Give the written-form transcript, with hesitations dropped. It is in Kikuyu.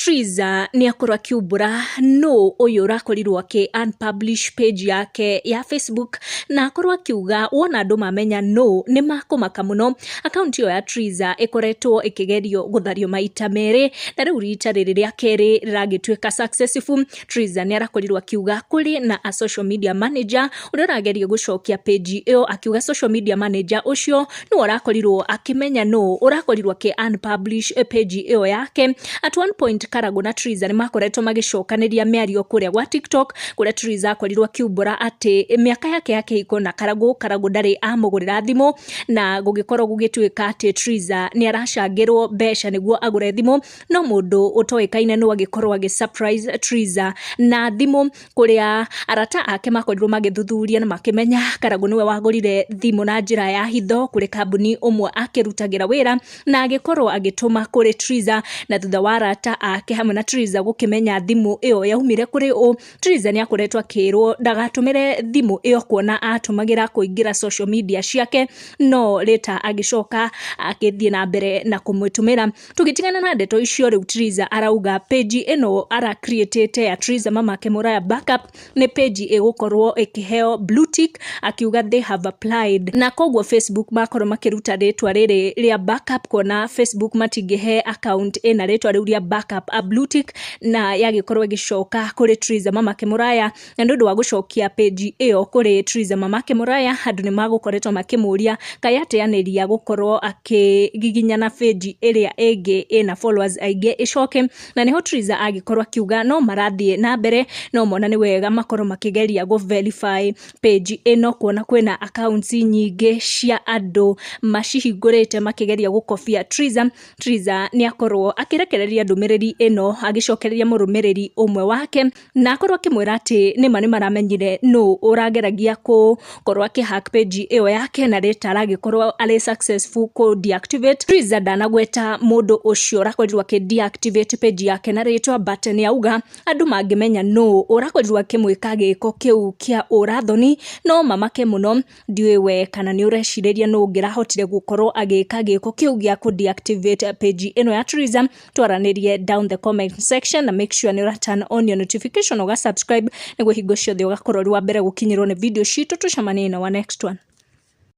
Triza nĩ akorwo akiumbũra nũ ũyũ ũrakorirwo akĩ unpublish page yake ya Facebook, na akorwo akiuga wona andũ mamenya nũ nĩ makũmaka mũno. Akaunti ĩyo ya Triza ĩkoretwo ĩkĩgerio gũthario maita merĩ, na rĩu rita rĩrĩ rĩa kerĩ rĩragĩtuĩka successful. Triza nĩ arakorirwo akiuga kũrĩ na a social media manager ũrĩa ũrageria gũcokia page ĩyo, akiuga social media manager ũcio nĩwe ũrakorirwo akĩmenya nũ ũrakorirwo akĩ unpublish page ĩyo yake. At one point Karagũ na Triza nĩ makoretwo magĩcokanĩria mĩario kũrĩa gwa TikTok, kũrĩa Triza akorirwo akiumbũra atĩ mĩaka yake ya kĩhiko na Karagũ, Karagũ ndarĩ amũgũrĩra thimũ, na gũgĩkorwo gũgĩtuĩka atĩ Triza nĩ aracangĩrwo mbeca nĩguo agũre thimũ, no mũndũ ũtoĩkaine no agĩkorwo agĩ surprise Triza na thimũ, kũrĩa arata ake makorirwo magĩthuthuria na makĩmenya Karagũ nĩwe wagũrire thimũ na njĩra ya hitho kũrĩ kambuni ũmwe akĩrutagĩra wĩra, na agĩkorwo agĩtũma kũrĩ Triza. Na thutha wa arata ake hamwe na Triza gũkĩmenya thimũ ĩyo yaumire kũrĩ ũ, Triza nĩ akoretwo akĩrwo ndagatũmĩre thimũ ĩyo kuona atũmagĩra kũingĩra social media ciake, no later agĩcoka akĩthiĩ na mbere na kũmĩtũmĩra. Tũgĩtigana na ndeto icio, rĩu Triza arauga page ĩno ara-create ya Triza Mamake Mũraya Backup nĩ page ĩgũkorwo ĩkĩheo blue tick, akiuga they have applied, na koguo Facebook makorwo makĩruta rĩtwa rĩrĩ rĩa backup, kuona Facebook matingĩhe account ĩna rĩtwa rĩu rĩa backup a blue tick, na yagĩkorwo ĩgĩcoka kũrĩ Triza Mamake Mũraya. Na nĩ ũndũ wa gũcokia page ĩyo kũrĩ Triza Mamake Mũraya, andũ nĩ magũkoretwo makĩmũria kaĩ ateanĩria gũkorwo akĩgiginyana page ĩrĩa ĩngĩ ĩna followers aingĩ ĩcoke, na nĩho Triza agĩkorwo akiuga no marathiĩ na mbere, no mona nĩ wega makorwo makĩgeria gũ verify page ĩno, kuona kwĩna accounts nyingĩ cia andũ macihingũrĩte makĩgeria gũkobia Triza. Triza nĩ akorwo akĩrekereria ndũmĩrĩri ĩno agĩcokereria mũrũmĩrĩri ũmwe wake, na akorwo akĩmwĩra atĩ nĩma nĩ maramenyire nũ ũrageragia gũkorwo akĩ hack page ĩyo yake, na later aragĩkorwo arĩ successful kũ deactivate. Triza ndanagweta mũndũ ũcio ũrakorirwo akĩ deactivate page yake na rĩtwa, but nĩ auga andũ mangĩmenya nũ ũrakorirwo akĩmwĩka gĩko kĩu kĩa ũrathoni no mamake mũno. Ndiũĩ we kana nĩ ũrecirĩria nũ ũngĩrahotire gũkorwo agĩka gĩko kĩu gĩa kũ deactivate page ĩno ya Triza. Twaranĩrie down the comment section, na make sure nĩ ũra turn on your notification, ũga subscribe nĩguo hingo ciothe ũgakorwo ũrĩ wa mbere gũkinyĩrwo nĩ video citũ. Tũcemanie na wa next one.